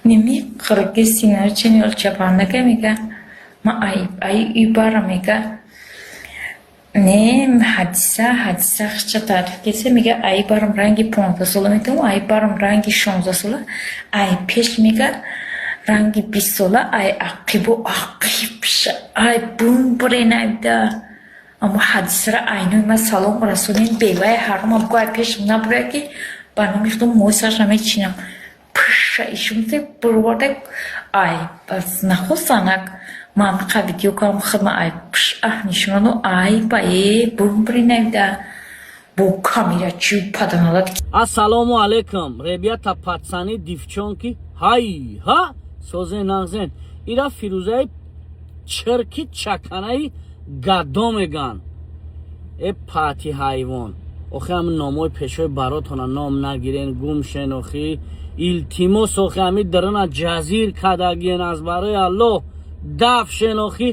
Ними қиргиз синари чапандака мега, ма ай үй бара мега. Не, ҳадиса, ҳадиса хича таъриф кесе, мега, ай барам ранги 15 сола метавон, ай барам ранги 16 сола, ай пеш, мега, ранги 20 сола, ай ақибу ақибша, ай бумбуренайда. Аммо ҳадисара айнои ма салом расонем, беваи ҳаромам бугӯ, ай пешам набуря, ки ба номи худо мӯи сарша мечинам. Пуша ишумте бурварда, ай бас нахостанак ман қа видео кардам, хидма ай пуш аҳ нишонаду, ай ба э бумбуренайда бо камера чию паданалат. Ассалому алайкум, ребята, пацаны, девчонки, ҳай ҳа, созен, нағзен. Ира Фирӯзаи чирки чаканаи гадо меган. Э, пати ҳайвон, охи ҳами номои пешои баротона ном нагирен, гум шен. Охи, илтимос, охи ҳами дарана ҷазир кадагиен, аз барои Аллоҳ даф шен. Охи,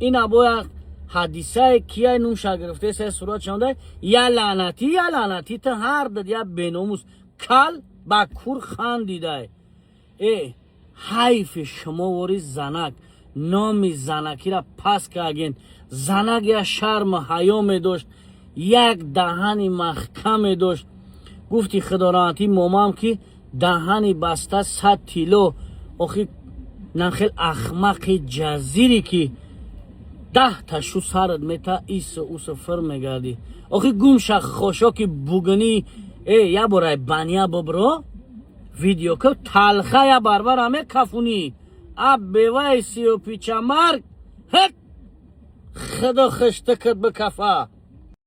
ина бояд ҳадисае кияй нумша гирифтеса, сурат шонда, я лаънатӣ, я лаънатӣ, та ҳар дад я беномус кал ба кур хандидай. Э, ҳайфи шумо, вори занак, номи занакира пас каген. Занак я шарму ҳаё медошт, як даҳани маҳкам медошт. Гуфти худораҳматӣ момам, ки даҳани баста 100 тилло. Охи, нахел ахмақи ҷазире, ки 10 та шу сарат мета, ису усу фир мегардӣ. Охи, гумша, хошоки бугунӣ. Э, я борай баня бобро видео ка талха, я барбара мекафунӣ. А беваи сиёпича марг, ҳет, худо хишта кад бикафа.